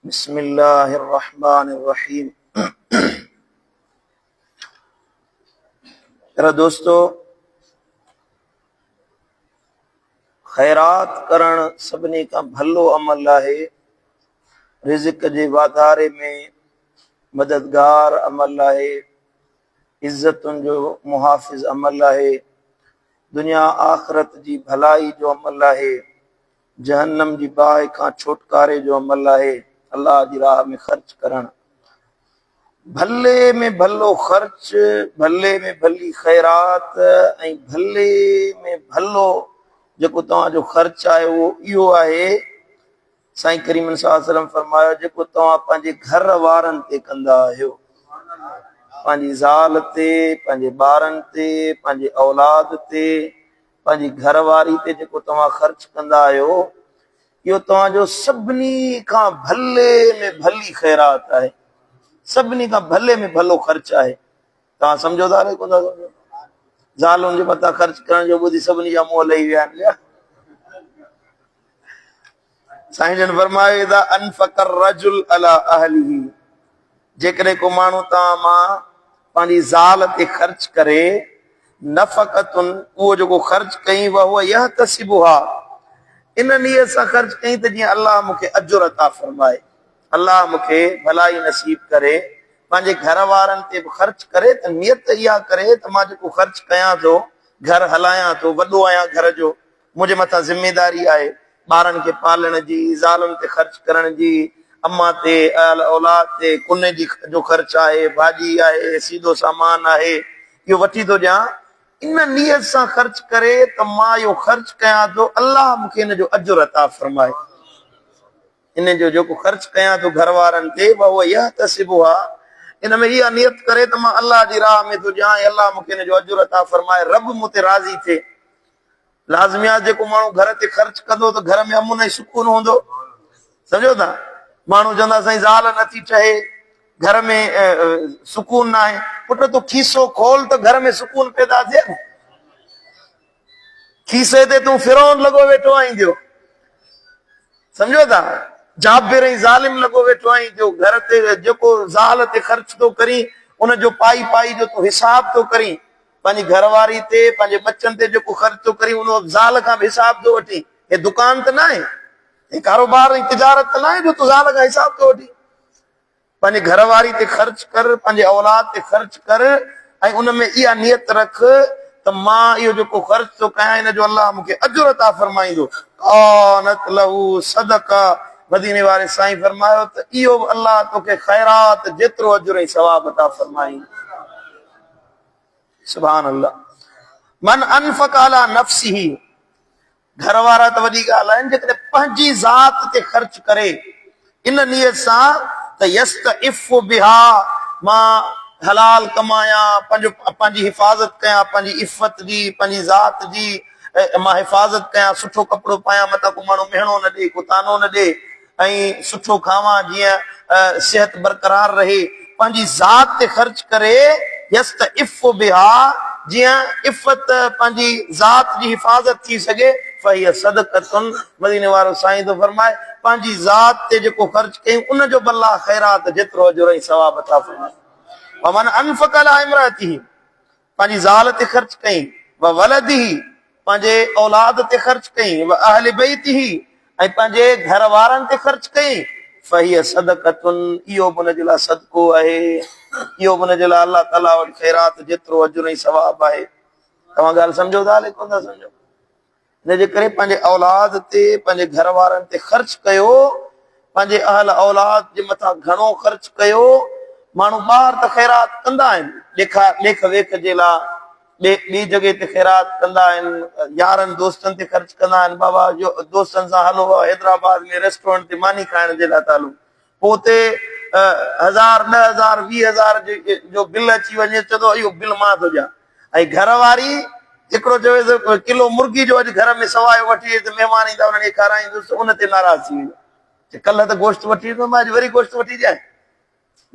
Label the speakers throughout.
Speaker 1: بسم الله الرحمن الرحيم پيارا دوستو خيرات ڪرڻ سڀني کان ڀلو عمل آهي رزق جي واڌاري ۾ مددگار عمل آهي عزتن جو محافظ عمل آهي دنيا آخرت جي ڀلائي جو عمل آهي جهنم جي باهه کان ڇوٽڪاري جو عمل آهي الله جي راهه ۾ خرچ ڪرڻ. ڀلي ۾ ڀلو خرچ، ڀلي ۾ ڀلي خيرات ۽ ڀلي ۾ ڀلو جيڪو توهان جو خرچ آهي اهو اهو آهي، سائين ڪريم صلي الله عليه وسلم فرمايو جيڪو توهان پنهنجي گهر وارن تي ڪندا آهيو، پنهنجي زال تي، پنهنجي ٻارن تي، پنهنجي اولاد تي، پنهنجي گهر واري تي جيڪو توهان خرچ ڪندا آهيو، اهو توهان جو سڀني کان ڀلي ۾ ڀلي خيرات آهي، سڀني کان ڀلي ۾ ڀلو خرچ آهي. توهان سمجهو ٿا الائي ڪونه ٿا سمجهو؟ زالن جي مٿان خرچ ڪرڻ جو ٻڌي سڀني جا منهن لهي ويا آهن. سائين جن فرمايو اذا انفق الرجل على اهله جيڪڏهن ڪو ماڻهو توهان مان پنهنجي زال تي خرچ ڪري نفقة اهو جيڪو خرچ ڪئين وهو يحتسبها ان نيت سان خرچ ڪئين ته جيئن الله مون کي اجر عطا فرمائي الله مون کي ڀلائي نصيب ڪري پنهنجي گهر وارن تي به خرچ ڪري ته نيت اها ڪري ته مان جيڪو خرچ ڪيان ٿو گهر هلايان ٿو وڏو آهيان گهر جو منهنجي مٿان ذميداري آهي ٻارن کي پالڻ جي، زالن تي خرچ ڪرڻ جي، امان تي، اهل اولاد تي، ڪني جي جو خرچ آهي، ڀاڄي آهي، سيڌو سامان آهي، اهو وٺي ٿو ڏيان، ان نيت سان خرچ ڪري ته مان اهو خرچ ڪيان ٿو الله مون کي ان جو اجر عطا فرمائي. ان جو جيڪو خرچ ڪيان ٿو گهر وارن تي، وهو يحتسبها، ان ۾ اها نيت ڪري ته مان الله جي راهه ۾ ٿو ڏيان ۽ الله مون کي ان جو اجر عطا فرمائي، رب مون تي راضي ٿئي. لازمي آهي جيڪو ماڻهو گهر تي خرچ ڪندو ته گهر ۾ امن ۽ سڪون هوندو. سمجهو ٿا؟ ماڻهو چوندا سائين زال نٿي ٺهي، گهر ۾ سڪون ناهي. پٽ تون کيسو کول ته گهر ۾ سڪون پيدا ٿئي نه. کيسي تي تون فرعون لڳو ويٺو آهين جو. سمجهو ٿا؟ جابر ۽ ظالم لڳو ويٺو آهين جو گهر تي جيڪو زال تي خرچ ٿو ڪرين ان جو پائي پائي جو تون حساب ٿو ڪرين. پنهنجي گهر واري تي، پنهنجي ٻچن تي جيڪو خرچ ٿو ڪرين، ان زال کان به حساب ٿو وٺين. هي دڪان ته ناهي، هي ڪاروبار ۽ تجارت ته ناهي جو تون زال کان حساب ٿو وٺين. پنهنجي گهر واري تي خرچ ڪر، پنهنجي اولاد تي خرچ ڪر ۽ ان ۾ اها نيت رک ته مان اهو جيڪو خرچ ٿو ڪيان ان جو الله مون کي اجر عطا فرمائيندو. ڪانت له صدقه مديني واري سائين فرمايو ته اهو به الله توکي خيرات جيترو اجر ۽ ثواب عطا فرمائيندو. سبحان الله من انفق علي نفسه گهر وارا ته وڏي ڳالهه آهن جيڪڏهن پنهنجي ذات تي خرچ ڪري ان نيت سان ته يستعف بها مان حلال ڪمايان پنهنجو پنهنجي حفاظت ڪيان پنهنجي عفت جي پنهنجي ذات جي مان حفاظت ڪيان سٺو ڪپڙو پايان متان ڪو ماڻهو مهڻو نه ڏي ڪو طعنو نه ڏي ۽ سٺو کاوان جيئن صحت برقرار رهي، پنهنجي ذات تي خرچ ڪري، يستعف بها، جيئن عفت، پنهنجي ذات جي حفاظت ٿي سگهي، فهي صدقة، مديني وارو سائين ٿو فرمائي، پنهنجي ذات تي جيڪو خرچ ڪيون ان جو به الله خيرات جيترو اجر ۽ ثواب عطا فرمائي. ومن انفق علي امراته. پنهنجي زال تي خرچ ڪئين، و ولده پنهنجي اولاد تي خرچ ڪئين، و اهل بيته ۽ پنهنجي گهر وارن تي خرچ ڪئين، فهي صدقة اهو به ان جي لاء صدقو آهي، اهو به ان جي لاء الله تعاليٰ وٽ خيرات جيترو اجر ۽ ثواب آهي. توهان ڳالهه سمجهو ٿا الائي ڪونه ٿا سمجهو؟ ان جي ڪري پنهنجي اولاد تي، پنهنجي گهر وارن تي خرچ ڪيو، پنهنجي اهل اولاد جي مٿان گهڻو خرچ ڪيو. ماڻهو ٻاهر ته خيرات ڪندا آهن، ڏيکا ڏيک ويک جي لاء ٻي ٻي جڳهه تي خيرات ڪندا آهن، يارن دوستن تي خرچ ڪندا آهن، بابا دوستن سان هلو حيدرآباد ۾ ريسٽورنٽ تي ماني کائڻ جي لاء ٿا هلون، پوء اتي هزار، 10,000، 20,000 جو بل اچي وڃي چوندو اهو بل مان ٿو ڏيان ۽ گهر واري هڪڙو چوي ته ڪلو مرغي جو اڄ گهر ۾ سوايو وٺي اچ ته مهمان ايندا انهن کي کارائيندس ته ان تي ناراض ٿي ويندو چي ڪلهه ته گوشت وٺي ڏنو مان اڄ وري گوشت وٺي ڏيان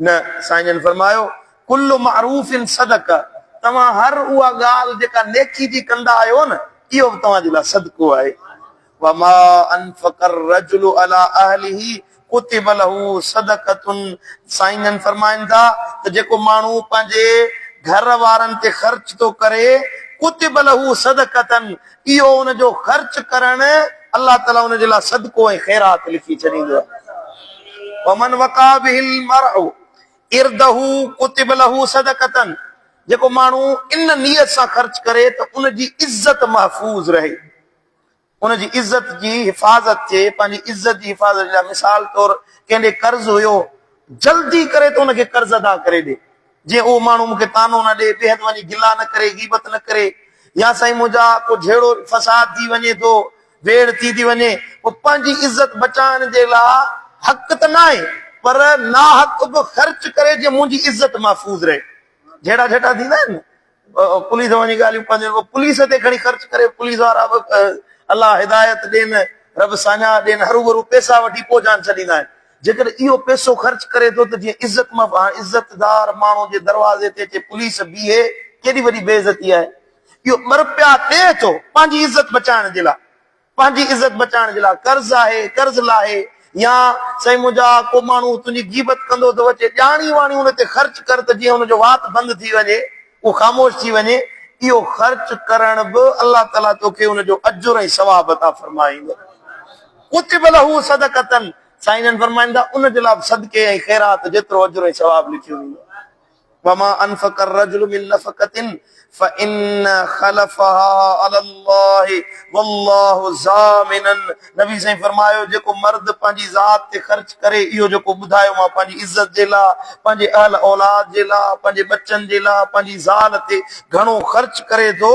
Speaker 1: نه سائين جن فرمايو ڪل معروف صدقه توهان هر اها ڳالهه جيڪا نيڪي جي ڪندا آهيو نه اهو به توهان جي لاء صدقو آهي وما انفق الرجل على اهله. ڪتب له صدقة سائين جن فرمائن ٿا ته جيڪو ماڻهو پنهنجي گهر وارن تي خرچ ٿو ڪري، ڪتب له صدقة اهو ان جو خرچ ڪرڻ الله تعالي ان جي لاء صدقو ۽ خيرات لکي ڇڏيندو آهي. ومن وقع به المرء عرضه ڪتب له صدقة جيڪو ماڻهو ان نيت سان خرچ ڪري ته ان جي عزت محفوظ رهي، ان جي عزت جي حفاظت ٿئي، پنهنجي عزت جي حفاظت جي لاء مثال طور ڪنهن ڏي قرض هيو، جلدي ڪري ته ان کي قرض ادا ڪري ڏي، جيئن اهو ماڻهو مون کي طعنو نه ڏي، ٻئي هنڌ وڃي گلا نه ڪري، غيبت نه ڪري، يا سائين منهنجا ڪو جهيڙو فساد ٿي وڃي ٿو، ويڙهه ٿي ٿي وڃي، پوء پنهنجي عزت بچائڻ جي لاء حق ته ناهي پر ناحق به خرچ ڪري جيئن منهنجي عزت محفوظ رهي. جهيڙا جهٽا ٿيندا آهن نه، پوليس وڃي ڳالهيون پنهنجو پوء پوليس تي کڻي خرچ ڪري پوليس وارا به الله هدايت ڏين رب ساڃاهه ڏين هروڀرو پيسا وٺي پوء جان ڇڏيندا آهن. جيڪڏهن اهو پيسو خرچ ڪري ٿو ته جيئن عزت محفوظ هاڻ عزتدار ماڻهو جي دروازي تي اچي پوليس بيهي ڪيڏي وڏي بي عزتي آهي. اهو ٻه رپيا ڏئي ٿو پنهنجي عزت بچائڻ جي لاء، پنهنجي عزت بچائڻ جي لاء قرض آهي قرض لاهي يا سائين منهنجا ڪو ماڻهو تنهنجي غيبت ڪندو ٿو اچي ڄاڻي واڻي ان تي خرچ ڪر ته جيئن ان جو وات بند ٿي وڃي اهو خاموش ٿي وڃي اهو خرچ ڪرڻ به الله تعالي توکي ان جو اجر ۽ ثواب عطا فرمائيندو. ڪتب له صدقة سائين جن فرمائن ٿا ان جي لاء به صدقي ۽ خيرات جيترو اجر ۽ ثواب لکيو ويندو. وما انفق الرجل من نفقة فان خلفها علي الله والله ضامن نبي سائين فرمايو جيڪو مرد پنهنجي ذات تي خرچ ڪري اهو جيڪو ٻڌايو مان پنهنجي عزت جي لاء پنهنجي اهل اولاد جي لاء پنهنجي ٻچن جي لاء پنهنجي زال تي گهڻو خرچ ڪري ٿو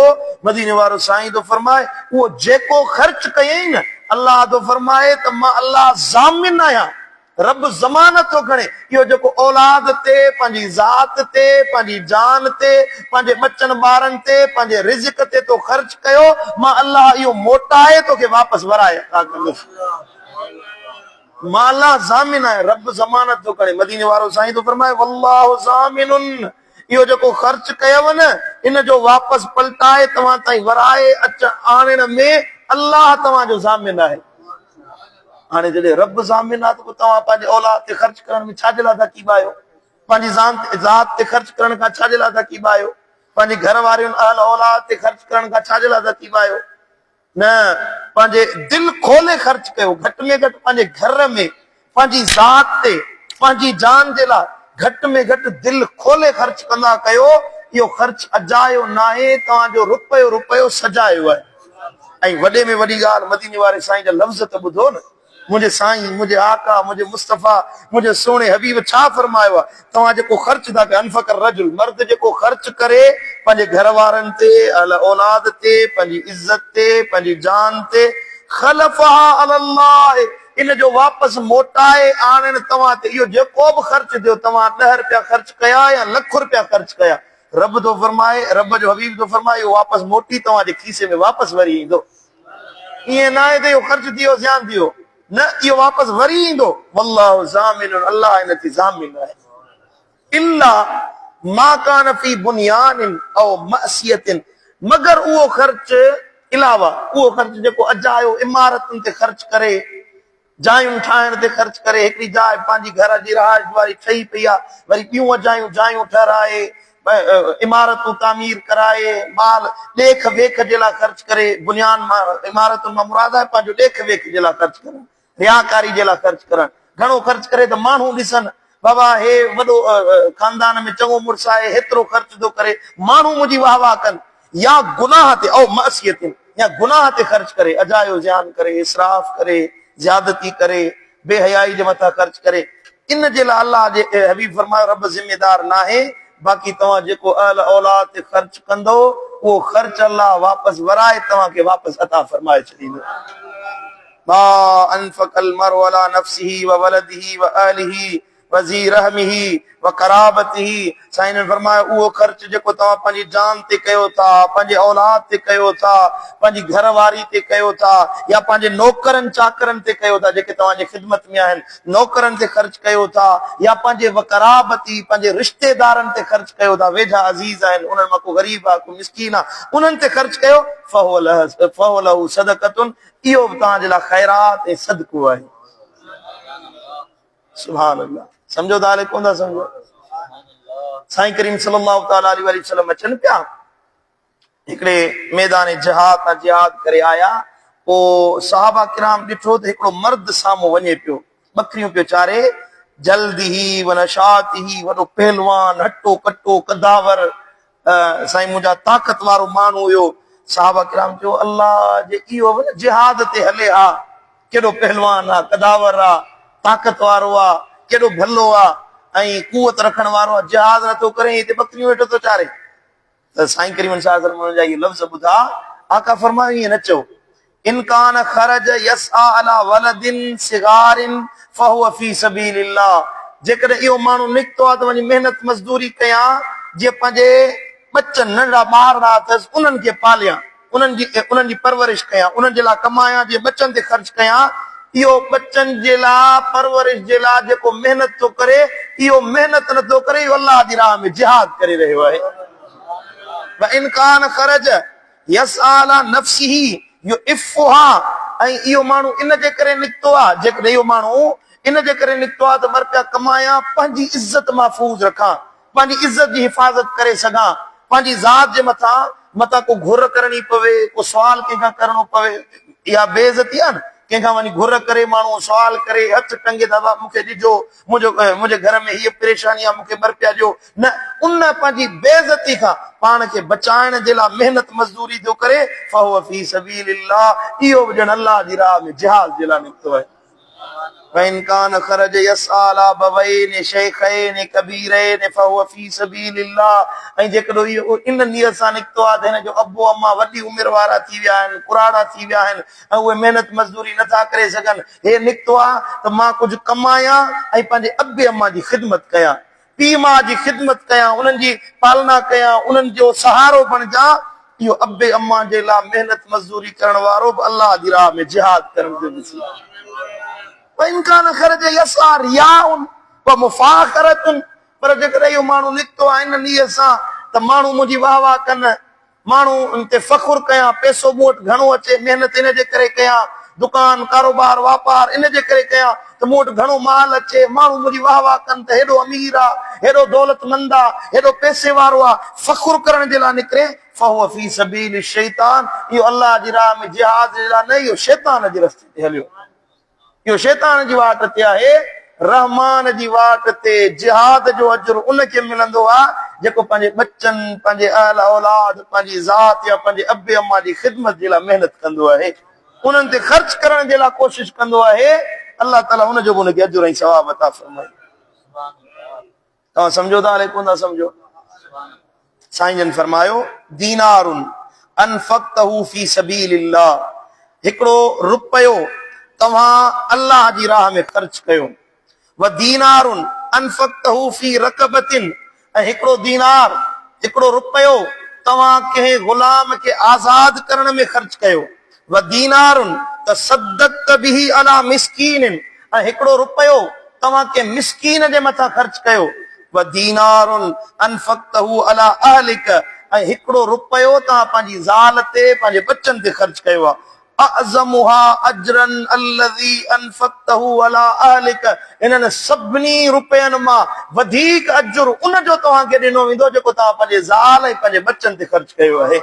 Speaker 1: مديني وارو سائين ٿو فرمائي اهو جيڪو خرچ ڪيائين نه الله ٿو فرمائي ته مان الله ضامن آهيان رب ضمانت ٿو کڻي، اهو جيڪو اولاد تي، پنهنجي ذات تي، پنهنجي جان تي، پنهنجي ٻچن ٻارن تي، پنهنجي رزق تي تو خرچ ڪيو، مان الله اهو موٽائي توکي واپس ورائي عطا ڪندس. مان الله ضامن آهيان، رب ضمانت ٿو کڻي. مديني وارو سائين ٿو فرمائي، والله ضامن، اهو جيڪو خرچ ڪيو نه، ان جو واپس پلٽائي توهان تائين ورائي اچڻ آڻڻ ۾ الله توهان جو ضامن آهي. هاڻي جڏهن رب ضامن آهي ته پوء توهان پنهنجي اولاد تي خرچ ڪرڻ ۾ ڇا جي لاء ٿا ڪيٻايو؟ پنهنجي ذات تي خرچ ڪرڻ کان ڇا جي لاء ٿا ڪيٻايو؟ پنهنجي گهر وارين اهل اولاد تي خرچ ڪرڻ کان ڇا جي لاء ٿا ڪيٻايو؟ نه، پنهنجي دل کولي خرچ ڪيو، گهٽ ۾ گهٽ پنهنجي گهر ۾ پنهنجي ذات تي، پنهنجي جان جي لاء گهٽ ۾ گهٽ دل کولي خرچ ڪندا ڪيو، اهو خرچ اجايو ناهي، توهان جو رپيو رپيو سجايو آهي. ۽ وڏي ۾ وڏي ڳالهه مديني واري سائين جا لفظ ته ٻڌو نه، منهنجي سائين، منهنجي آقا، منهنجي مصطفيٰ، منهنجي سهڻي حبيب ڇا فرمايو آهي، توهان جيڪو خرچ ٿا ڪيو، انفق الرجل، مرد جيڪو خرچ ڪري پنهنجي گهر وارن تي، اهل اولاد تي، پنهنجي عزت تي، پنهنجي جان تي، خلفها علي الله، ان جو واپس موٽائي آڻڻ توهان تي، اهو جيڪو به خرچ ٿيو، توهان ڏهه رپيا خرچ ڪيا يا لک رپيا خرچ ڪيا، رب ٿو فرمائي، رب جو حبيب ٿو فرمائي، اهو واپس موٽي توهان جي کيسي ۾ واپس وري ايندو. ائين ناهي ته اهو خرچ ٿي ويو زيان ٿي ويو، نه اهو واپس وري ايندو. والله ضامن، الله ان تي ضامن آهي. الا ما ڪان في بنيان او معصية، مگر اهو خرچ علاوه اهو خرچ جيڪو اجايو عمارتن تي خرچ ڪري، جاين ٺاهڻ تي خرچ ڪري، هڪڙي جاء پنهنجي گهر جي رهائش واري ٺهي پئي آهي، وري ٻيون اجايون جايون ٺهرائي، عمارتون تعمير ڪرائي، مال ڏيک ويک جي لاء خرچ ڪري، بنيان مان عمارتن مان مراد آهي پنهنجو ڏيک ويک جي لاء خرچ ڪرڻ، رياڪاري جي لاء خرچ ڪرڻ، گهڻو خرچ ڪري ته ماڻهو ڏسن، بابا هي وڏو خاندان ۾ چڱو مڙس آهي، هيترو خرچ ٿو ڪري، ماڻهو منهنجي واهه واهه ڪن، يا گناهه تي او معصيت يا گناهه تي خرچ ڪري، اجايو زيان ڪري، اسراف ڪري، زيادتي ڪري، بي حيائي جي مٿان خرچ ڪري، ان جي لاء الله جي حبيب فرمايو رب ذميدار ناهي، باقي توهان جيڪو اهل اولاد تي خرچ ڪندؤ اهو خرچ الله واپس ورائي توهان کي واپس عطا فرمائي ڇڏيندو. ما انفق المرء علي نفسه وولده واهله وذي رحمه وقرابته سائين جن فرمايو اهو خرچ جيڪو توهان پنهنجي جان تي ڪيو ٿا، پنهنجي اولاد تي ڪيو ٿا، پنهنجي گهر واري تي ڪيو ٿا يا پنهنجي نوڪرن چاڪرن تي ڪيو ٿا جيڪي توهان جي خدمت ۾ آهن، نوڪرن تي خرچ ڪيو ٿا يا پنهنجي وقرابتي پنهنجي رشتيدارن تي خرچ ڪيو ٿا، ويجها عزيز آهن انهن مان ڪو غريب آهي ڪو مسڪين آهي انهن تي خرچ ڪيو فهو له صدقة اهو به توهان جي لاء خيرات ۽ صدقو آهي. سبحان الله سمجھو ٿا الائي ڪون ٿا سمجھو. سائين ڪريم صلي الله تعالي عليه وآله وسلم اچن پيا هڪڙي ميدان جهاد تان جهاد ڪري آيا پوء صحابه ڪرام ڏٺو ته هڪڙو مرد سامهون وڃي پيو ٻڪريون پيو چاري جلد هي و نشاط هي وڏو پهلوان هٽو ڪٽو قداور سائين منهنجا طاقت وارو ماڻهو هيو. صحابه ڪرام چيو الله جي اهو به نه جهاد تي هلي ها ڪيڏو پهلوان آ قداور آ طاقت وارو آ ڪيڏو ڀلو آ ۽ قوت رکڻ وارو آ جهاد نٿو ڪري هتي ٻڪريون ويٺو ٿو چاري. ته سائين ڪريم صلي الله عليه وسلم انهن جا اهي لفظ ٻڌا، آقا فرمايو ائين نه چئو، ان ڪان خرج يسعي علي ولد صغار فهو في سبيل الله جيڪڏهن اهو ماڻهو نڪتو آهي ته وڃي محنت مزدوري ڪيان جيئن پنهنجي ٻچن ننڍڙا ٻارڙا اٿس انهن کي پاليان انهن جي انهن جي پرورش ڪيان انهن جي لاء ڪمايان جيئن ٻچن تي خرچ ڪيان اهو ٻچن جي لاء پرورش جي لاء جيڪو محنت ٿو ڪري اهو محنت نه ٿو ڪري اهو الله جي راهه ۾ جهاد ڪري رهيو آهي. وان ڪان خرج يسعي علي نفسه يعفها ۽ اهو ماڻهو ان جي ڪري نڪتو آهي جيڪڏهن اهو ماڻهو ان جي ڪري نڪتو آهي ته ٻه رپيا ڪمايان پنهنجي عزت محفوظ رکان پنهنجي عزت جي حفاظت ڪري سگهان، پنهنجي ذات جي مٿان متان ڪو گهر ڪرڻي پوي، ڪو سوال ڪنهن کان ڪرڻو پوي، اها بي عزتي آهي نه، ڪنهن کان وڃي گهر ڪري ماڻهو سوال ڪري هٿ ٽنگي ته ابا مون کي ڏجو، منهنجو منهنجي گهر ۾ هيء پريشاني آهي مون کي ٻه رپيا ڏيو، نه ان پنهنجي بي عزتي کان پاڻ کي بچائڻ جي لاء محنت مزدوري ٿو ڪري، فهو في سبيل الله اهو به ڄڻ الله جي راهه ۾ جهاد جي لاء نڪتو آهي. وان ڪان خرج يسعي علي ابوين شيخين ڪبيرين فهو في سبيل الله ۽ جيڪڏهن اهو ان نيت سان نڪتو آهي ته هن جو ابو اما وڏي عمر وارا ٿي ويا آهن ڪراڙا ٿي ويا آهن ۽ اهي محنت مزدوري نٿا ڪري سگهن هي نڪتو آهي ته مان ڪجهه ڪمايان ۽ پنهنجي ابي اما جي خدمت ڪيان پيء ماء جي خدمت ڪيان انهن جي پالنا ڪيان انهن جو سهارو بڻجان اهو ابي امان جي لاء محنت مزدوري ڪرڻ وارو به الله جي راهه ۾ جهاد ڪرڻ جو ڏسي. وان ڪان خرج يسعي رياء ومفاخرة پر جيڪڏهن اهو ماڻهو نڪتو آهي ان نيت سان ته ماڻهو منهنجي واهه واهه ڪن، ماڻهو ان تي فخر ڪيان، پئسو مون وٽ گهڻو اچي، محنت ان جي ڪري ڪيان، دڪان، ڪاروبار، واپار ان جي ڪري ڪيان ته مون وٽ گهڻو مال اچي، ماڻهو منهنجي واهه واهه ڪن ته هيڏو امير آ، هيڏو دولتمند آ، هيڏو پئسي وارو آ، فخر ڪرڻ جي لاء نڪري، فهو في سبيل الشيطان، اهو الله جي راهه ۾ جهاد جي لاء نه، اهو شيطان جي رستي تي هليو. اهو شيطان جي واٽ تي آهي، رحمان جي واٽ تي جهاد جو اجر ان کي ملندو آهي جيڪو پنهنجي ٻچن، پنهنجي اهل اولاد، پنهنجي ذات يا پنهنجي ابي اما جي خدمت جي لاء محنت ڪندو آهي، انهن تي خرچ ڪرڻ جي لاء ڪوشش ڪندو آهي، الله تعالي ان جو به ان کي اجر ۽ ثواب عطا فرمائي. توهان سمجهو ٿا الائي ڪونه ٿا سمجهو. سائين جن فرمايو دينار انفقته في سبيل الله هڪڙو رپيو توهان الله جي راهه ۾ خرچ ڪيو و دينار انفقته في رقبه ۽ هڪڙو دينار هڪڙو رپيو توهان ڪنهن غلام کي آزاد ڪرڻ ۾ خرچ ڪيو و دينار تصدقت به علي مسڪين ۽ هڪڙو رپيو توهان ڪنهن مسڪين جي مٿان خرچ ڪيو و دينار انفقته علي اهلڪ ۽ هڪڙو رپيو توهان پنهنجي زال تي پنهنجي ٻچن تي خرچ ڪيو آهي اعظمها اجرا الذي انفقته علي اهلڪ انهن سڀني رپين مان وڌيڪ اجر ان جو توهان کي ڏنو ويندو جيڪو توهان پنهنجي زال ۽ پنهنجي ٻچن تي خرچ ڪيو آهي.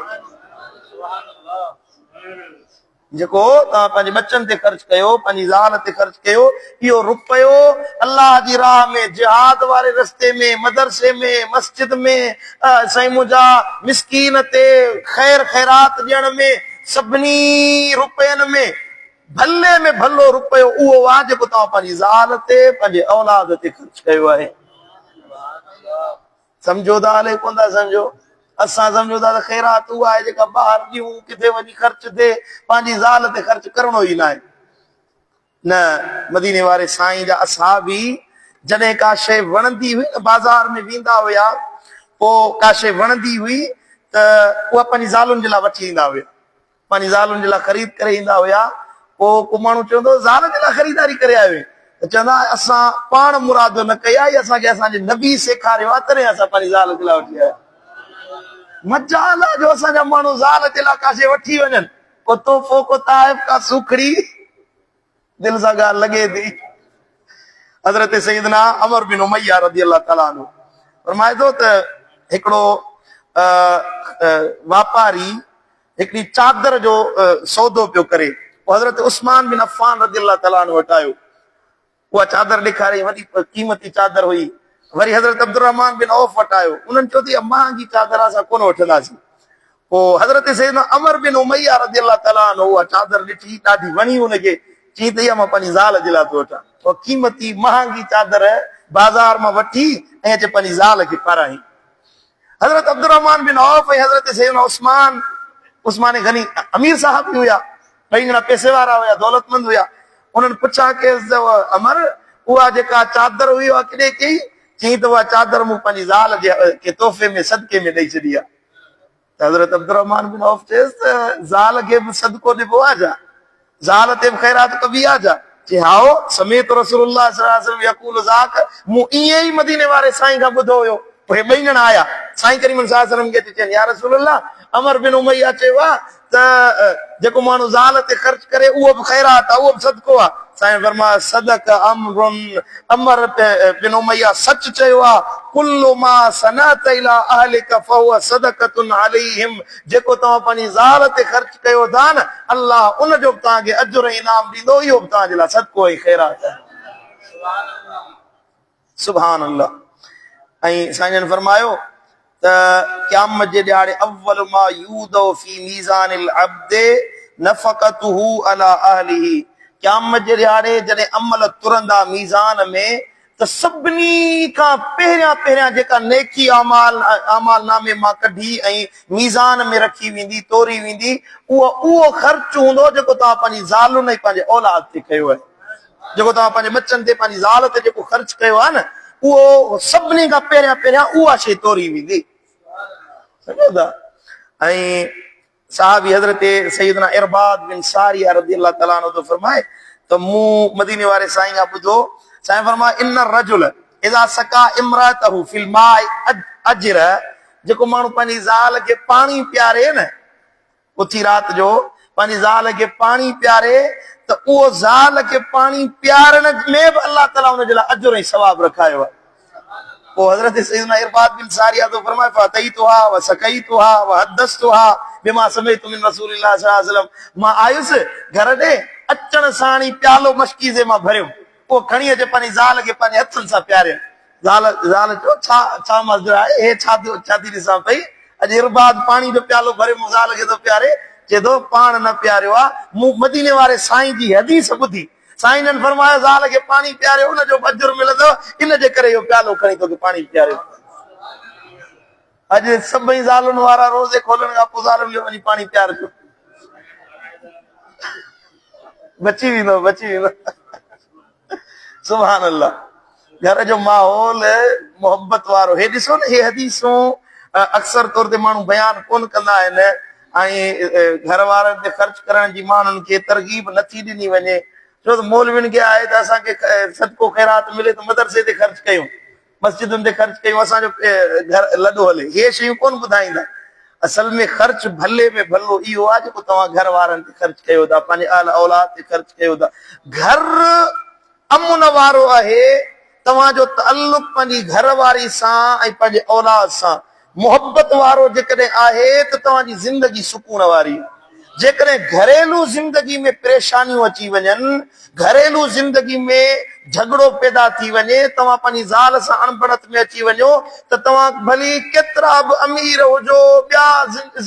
Speaker 1: جيڪو توهان پنهنجي ٻچن تي خرچ ڪيو، پنهنجي زال تي خرچ ڪيو، اهو رپيو الله جي راهه ۾ جهاد واري رستي ۾، مدرسي ۾، مسجد ۾، سائين منهنجا مسڪين تي خير خيرات ڏيڻ ۾، سڀني رپين ۾ ڀلي ۾ ڀلو رپيو اهو آهي جيڪو توهان پنهنجي زال تي، پنهنجي اولاد تي خرچ ڪيو آهي. سمجهو ٿا الائي ڪونه ٿا سمجهو. اسان سمجهون ٿا ته خيرات اها آهي جيڪا ٻاهر ڏيون، ڪٿي وڃي خرچ ٿئي، پنهنجي زال تي خرچ ڪرڻو ئي ناهي. نه، مديني واري سائين جا اصحابي جڏهن ڪا شيء وڻندي هئي نه بازار ۾ ويندا هيا، پوء ڪا شيء وڻندي هئي ته اها پنهنجي زالن جي لاء وٺي ايندا هيا. پنهنجي زالن جي لاء خريد ڪري ايندا هيا، پوء ڪو ماڻهو چوندو هو زال جي لاء خريداري ڪري آيو آهين ته چوندا هئا اسان پاڻ مرادو نه ڪئي آهي، اسان کي اسان جي نبي سيکاريو آهي تڏهن اسان پنهنجي زال جي لاء وٺي آيا آهيون. مجال آهي جو اسان جا ماڻهو زال جي لاء ڪا شيء وٺي وڃن، ڪو تحفو، ڪو تحائف، ڪا سوکڙي. دل سان ڳالهه لڳي ٿي. حضرت سيدنا عمرو بن اميه رضي الله تعالٰي عنه فرمائي ٿو ته هڪڙو واپاري هڪڙي چادر جو سودو پيو ڪري، پوء حضرت عثمان بن عفان رضي الله تعالٰي عنه وٽ آيو، اها چادر ڏيکاريائين، وڏي قيمتي چادر هئي. وري حضرت عبدالرحمان بن عوف وٽ آيو، انهن چيو ته اها مهانگي چادر آهي، اسان ڪونه وٺنداسين. پوء حضرت سيدنا عمرو بن اميه رضي الله تعالٰي عنه اها چادر ڏٺي، ڏاڍي وڻي ان کي، چيائين ته اها مان پنهنجي زال جي لاء ٿو وٺان. اها قيمتي مهانگي چادر بازار مان وٺي ۽ اچي پنهنجي زال کي پارايائين. حضرت عبدالرحمان بن عوف ۽ حضرت سيدنا عثمان، عثمان غني امير صاحب به هيا، ٻئي ڄڻا پئسي وارا هيا، دولتمند هيا. انهن پڇا ڪيس ته عمر اها جيڪا چادر هئي اها ڪيڏي ڪئي؟ چيائين ته اها چادر مون پنهنجي زال جي کي تحفي ۾ صدقي ۾ ڏئي ڇڏي آهي. ته حضرت عبدالرحمان بن عوف چيس ته زال کي به صدقو ڏبو آهي ڇا؟ زال تي به خيرات ڪبي آهي ڇا؟ چي هائو، سمعت رسول الله صلي الله عليه وسلم يقول ذاک، مون ائين ئي مديني واري سائين کان ٻڌو هيو. پوء هي ٻئي ڄڻا آيا، سائين ڪريم صلي الله عليه وسلم کي اچي چين، يا رسول الله، عمرو بن اميه چيو آهي ته جيڪو ماڻهو زال تي خرچ ڪري اهو به خيرات آهي، اهو به صدقو آهي. سائين فرمايو، صدق عمرو، عمرو بن اميه سچ چيو آهي، ڪل ما صنعت الي اهلک فهو صدقة عليهم، جيڪو توهان پنهنجي زال تي خرچ ڪيو ٿا نه، الله ان جو به توهان کي اجر ۽ انعام ڏيندو، اهو به توهان جي لاء صدقو ۽ خيرات آهي. سبحان الله. ۽ سائين جن فرمايو ته قيامت جي ڏهاڙي اول ما يوضع في ميزان العبد نفقته علي اهله، قيامت جي ڏهاڙي جڏهن عمل ترندا ميزان ۾ ته سڀني کان پهريان پهريان جيڪا نيڪي اعمال اعمال نامي مان ڪڍي ۽ ميزان ۾ رکي ويندي، توري ويندي، اهو اهو خرچ هوندو جيڪو توهان پنهنجي زالن ۽ پنهنجي اولاد تي ڪيو آهي. جيڪو توهان پنهنجي ٻچن تي پنهنجي زال تي جيڪو خرچ ڪيو آهي نه اهو سڀني کان پهريان پهريان اها شيء توري ويندي. سمجهو ٿا؟ ۽ صحابي حضرت سيدنا ارباد بن ساريه رضي الله تعالٰي عنه ٿو فرمائي ته مون مديني واري سائين کان ٻڌو، سائين فرمايو ان الرجل اذا سقا امراته في الماء اجر، جيڪو ماڻهو پنهنجي زال کي پاڻي پياري نه، اٿي رات جو پنهنجي زال کي پاڻي پياري ته اهو زال کي پاڻي پيارڻ ۾ به الله تعاليٰ ان جي لاء اجر ۽ ثواب رکايو آهي. پوء حضرت سيدنا ارباد بن ساريه ٿو فرمائي فاتيتها وسقيتها وحدثتها بما سمعت من رسول الله صلي الله عليه وسلم، مان آيس گهر ڏي، اچڻ ساڻ ئي پيالو مشڪيزي مان ڀريم، اهو کڻي اچي پنهنجي زال کي پنهنجي هٿن سان پياريم. زال زال چيو، ڇا ڇا ماجرا آهي، هي ڇا ٿيو ڇا ٿي ڏسان پئي، اڄ ارباد پاڻي جو پيالو ڀري مون زال کي ٿو پياري، چئي ٿو پاڻ نه پياريو آ، مون مديني واري سائين جي حديث ٻڌي، سائين جن فرمايو زال کي پاڻي پياريو ان جو به اجر ملندو، ان جي ڪري اهو پيالو کڻي توکي پاڻي پياريو. اڄ سڀئي زالن وارا روزي کولڻ کان پوء زالن کي وڃي پاڻي پيارجو، بچي ويندو بچي ويندو. سبحان الله گهر جو ماحول محبت وارو. هي ڏسو نه هي حديثون اڪثر طور تي ماڻهو بيان ڪون ڪندا آهن ۽ گهر وارن تي خرچ ڪرڻ جي ماڻهن کي ترغيب نٿي ڏني وڃي، ڇو ته مولوين کي آهي ته اسان کي صدقو خيرات ملي ته مدرسي تي خرچ ڪيون، مسجدن تي خرچ ڪيون، اسان جو گهر لڏو هلي. هي شيون ڪونه ٻڌائيندا. اصل ۾ خرچ ڀلي ۾ ڀلو اهو آهي جيڪو توهان گهر وارن تي خرچ ڪيو ٿا، پنهنجي اهل اولاد تي خرچ ڪيو ٿا. گهر امن وارو آهي، توهان جو تعلق پنهنجي گهر واري سان ۽ پنهنجي اولاد سان محبت وارو جيڪڏهن آهي ته توهان جي زندگي سڪون واري. جيڪڏهن گهريلو زندگي ۾ پريشانيون اچي وڃن، گهريلو زندگي ۾ جهڳڙو پيدا ٿي وڃي، توهان پنهنجي زال سان اڻبڻت ۾ اچي وڃو ته توهان ڀلي ڪيترا به امير هجو، ٻيا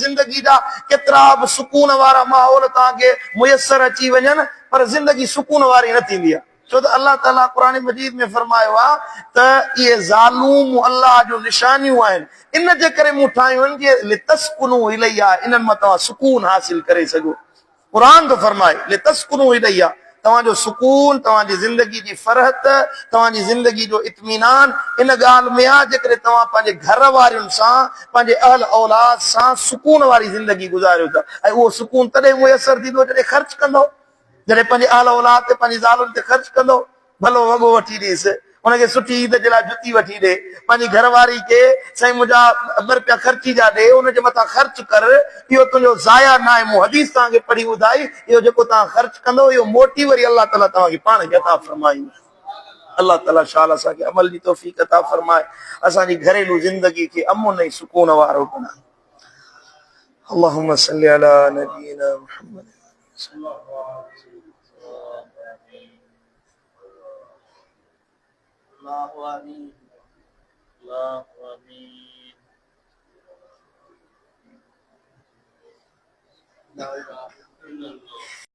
Speaker 1: زندگي جا ڪيترا به سڪون وارا ماحول توهان کي ميسر اچي وڃن پر زندگي سڪون واري نه ٿيندي آهي. ڇو ته الله تعاليٰ قرآن مجيد ۾ فرمايو آهي ته اهي زالون مون الله جون نشانيون آهن، ان جي ڪري مون ٺاهيون آهن جيئن لتسڪنوا اليها انهن مان توهان سڪون حاصل ڪري سگهو. قرآن ٿو فرمائي لتسڪنوا اليها توهان جو سڪون، توهان جي زندگي جي فرحت، توهان جي زندگي جو اطمينان ان ڳالهه ۾ آهي جيڪڏهن توهان پنهنجي گهر وارين سان، پنهنجي اهل اولاد سان سڪون واري زندگي گذاريو ته ۽ اهو سڪون تڏهن ميسر ٿيندو جڏهن خرچ ڪندؤ. جڏهن پنهنجي اهل اولاد تي پنهنجي زالن تي خرچ ڪندو، ڀلو وڳو وٺي ڏيس، ان کي سٺي عيد جي لاء جتي وٺي ڏي، پنهنجي گهر واري کي سائين منهنجا ٻه رپيا خرچي جا ڏي، ان جي مٿان خرچ ڪر، اهو تنهنجو ضايع ناهي، مون حديث توهان کي پڙهي ٻڌائي، اهو جيڪو توهان خرچ ڪندو اهو موٽي وري الله تعاليٰ توهان کي پاڻ کي عطا فرمائيندو. الله تعالي شال اسان کي عمل جي توفيق عطا فرمائي، اسان جي گهريلو زندگي کي امن ۽ سڪون وارو بڻائي. اللهم صل علي نبينا محمد.
Speaker 2: الله آمين الله آمين.